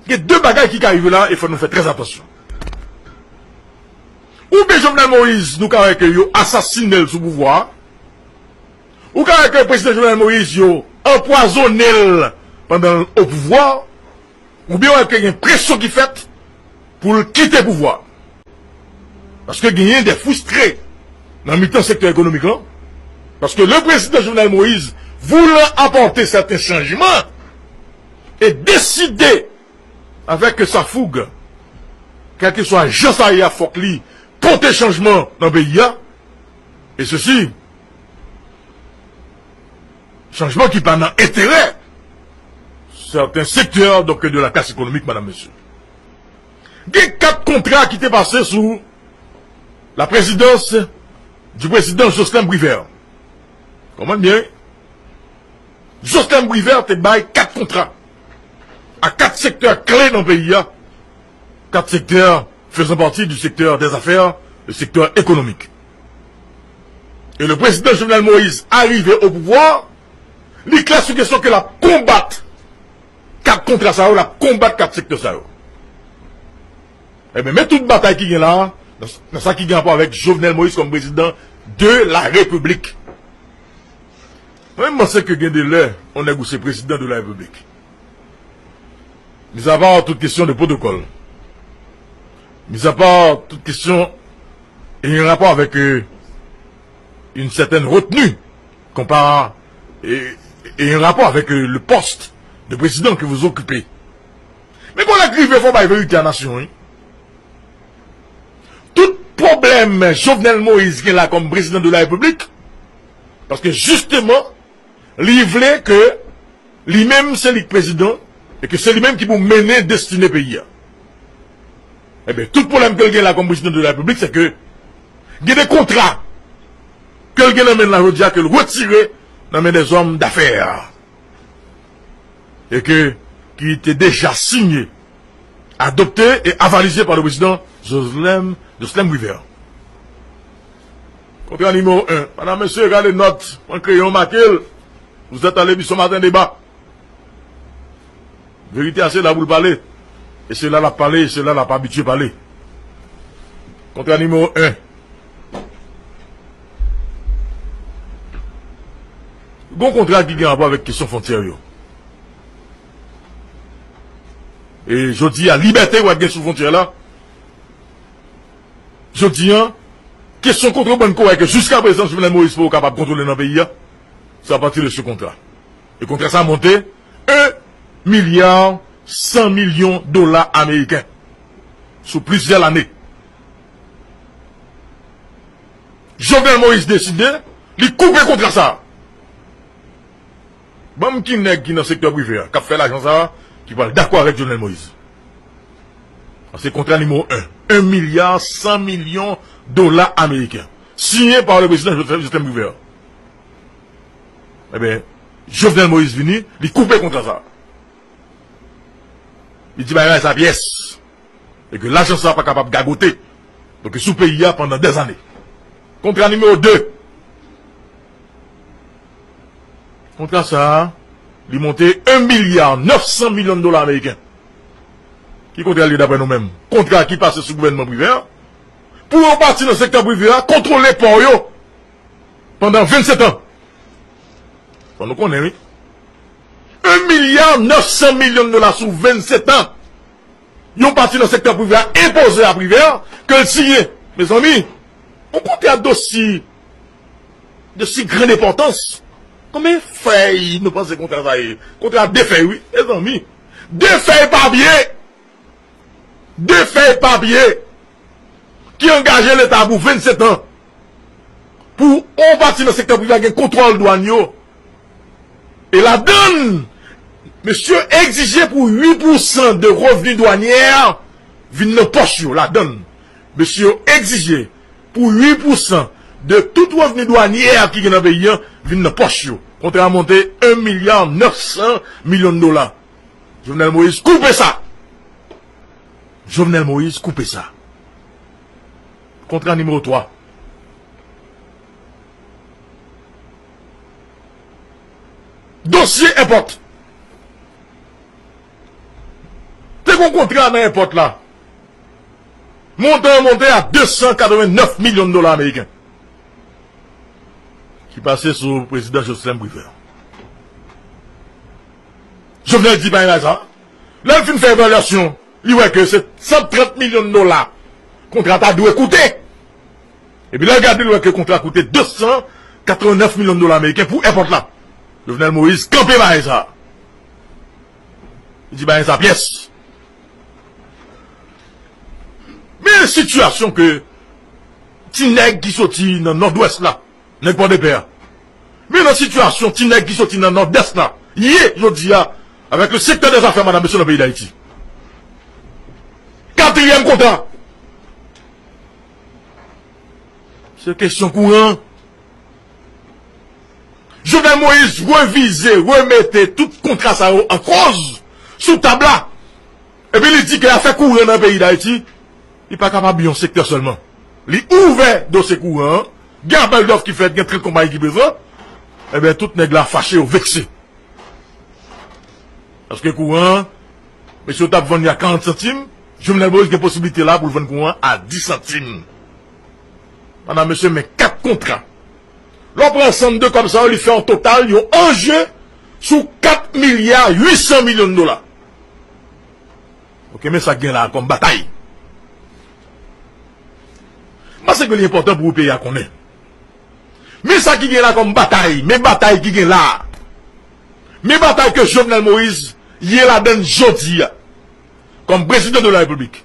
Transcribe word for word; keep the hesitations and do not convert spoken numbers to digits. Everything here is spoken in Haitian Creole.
Gen de bagay ki ka rive la e fò nou fè trè atansyon. Oubyen Jovenel Moïse, nou ka wè ke yo asasinen l sou pouvwa a. Ou ka wè ke prezidan Jovenel Moïse, yo anpwazonnen l pandan l o pouvwa. Oubyen wè ke gen presyon ki fèt pou l kite pouvwa. Paske genyen de fristre nan mitan sektè ekonomik lan. Paske le président Jovenel Moïse, voulant apporter certains changements, e deside, avec sa fougue, kèlkeswa jan sa ye a, fòk li pote chanjman nan peyi a. E sesi, chanjman ki pa nan enterè sèten sektè, donk, de la klas ekonomik, madam, mesye. Gen kat kontra ki te pase sou la présidence du président Jocelyn Privert. Konprann byen, wi. Jocelyn Privert te bay kat kontra a kat sektè kle nan peyi a, kat sektè faisant partie du secteur des affaires, le secteur économique. Et le président Jovenel Moïse arrivé au pouvoir, li klè sou kesyon ke l ap konbat kat kontra sa yo, l ap konbat kat sektè sa yo. Ebyen, men tout batay ki gen la, nan, nan sa ki gen rapò avèk Jovenel Moïse kòm président de la République. Mwen, m panse ke gen de lè, yon nèg ou se président de la République. Mis à part toute question de protocole, mis à part toute question ayant rapport avec, euh, une certaine retenue, qu'on par, et, et un rapport avec, euh, le poste de président que vous occupez. Men kon lè k rive, fò bay verite a nasyon, wi. Tout pwoblèm Jovenel Moïse gen la kòm président de la République, paske jisteman, li vle ke li menm se li k prezidan e ke se li menm ki pou mennen destine peyi a. Ebyen, tout pwoblèm ke l gen la kòm président de la République, se ke gen de kontra ke l gen nan men l la jodi a, ke l retire nan men des hommes d'affaires e ke, ki te deja sinye, adopté et avalisé par le président Jocelyn, Jocelyn Privert. Kontra nimewo en. Madam, mesye, gade nòt. Pran kreyon, make l. Vous êtes à l'émission Matin Débat. Verite a se la pou l pale. E se la l ap pale, e se la l ap abitye pale. Kontra nimewo en. Gon kontra ki gen rapò avèk kesyon fwontyè yo. E jodi a, libète w ap gen sou fwontyè la. Jodi a, kesyon kontrebann ke w wè ke jiskaprezan Jovenel Moïse poko kapab kontwole nan peyi a, se apati de se kontra. E kontra sa monte un milliard cent millions dola ameriken sou plizyè lane. Jovenel Moïse deside, li koupe kontra sa. Ban m ki nèg ki nan sektè prive a, k ap fè lajan sa a, ki pral dakò avèk Jovenel Moïse. Se kontra nimewo en. Un milliard cent millions dola ameriken. Siyen pa le prezidan Jovenel Moïse. Ebyen, Jovenel Moïse vini, li koupe kontra sa. Li di bagay sa pyès. E ke lajan sa pa kapab gagote. Donk, sou peyi a pandan dèzane. Kontra nimewo de. Kontra sa a, li monte un milliard neuf cent millions de dollars américains. Ki kontra l ye daprè nou menm? Kontra ki pase sou gouvènman prive a, pou yon pati nan sektè prive a kontwole pò yo pandan vennsèt an. Fò nou konnen, wi. Un milliard neuf cent millions de dollars sou vennsèt an. Yon pati nan sektè prive a enpoze a Privert ke l siyen. Mezanmi, yon kontra dosi, dosi grann enpòtans. Konbyen fèy nou panse kontra sa ye? Kontra de fèy, wi, mezanmi. De fèy papye! De fèy papye ki angaje Leta pou vennsèt an. Pou yon pati nan sektè prive a gen kontwòl dwàn yo. E ladann, mesye egzije pou uit pousan de revni dwanyè vin nan pòch yo. Ladann, mesye egzije pou uit pousan de tout revni dwanyè ki gen nan peyi a vin nan pòch yo. Kontra a monte un milliard neuf cent millions de dollars. Jovenel Moïse koupe sa. Jovenel Moïse koupe sa. Kontra nimewo twa. Dosye enpòt. Se Pran kontra nan èpòt la. Montan an monte a de san katrevennnèf milyon dola ameriken. Ki pase sou prezidan Jocelerme Privert. Jovenel di pa gen sa. Lè l fin fè evalyasyon, li wè ke se san trant milyon dola kontra ta dwe koute. Epi lè l gade, l wè ke kontra koute de san katrevennnèf milyon dola ameriken pou èpòt la. Jovenel Moïse kanpe bagay sa. Li di bagay sa pyès. Men sitiyasyon ke ti nèg ki soti nan Nòdwès la, nèg Pòdepè a. Men nan sitiyasyon ti nèg ki soti nan Nòdès la, ye jodi a, avèk le sektè dèzafè, madanm, mesye, nan peyi Dayiti. Katriyèm kontra. Se kesyon kouran. Jovenel Moïse revize, remete tout kontra sa yo an koz sou tab la. Epi li di ke afè kouran nan peyi Dayiti, li pa kapab yon sektè sèlman. Li ouvè dosye kouran an, gen apèl dòf ki fèt, gen trant konpayi ki prezan. Ebyen, tout nèg la fache, yo vekse. Paske kouran an, mesye yo t ap vann li a karant santim, Jovenel Moïse gen posiblite la pou l vann kouran an a dis santim. Madanm, mesye, men kat kontra. Lè w pran ansanm de kòb sa yo, li fè yon total, yon anje sou kat milya uit san milyon dola. Ok, men sa k gen la a kòm batay. M panse ke li enpòtan pou peyi a konnen. Men sa ki gen la kòm batay, men batay ki gen la a. Men batay ke Jovenel Moïse ye ladann jodi a, kòm prezidan de la repiblik.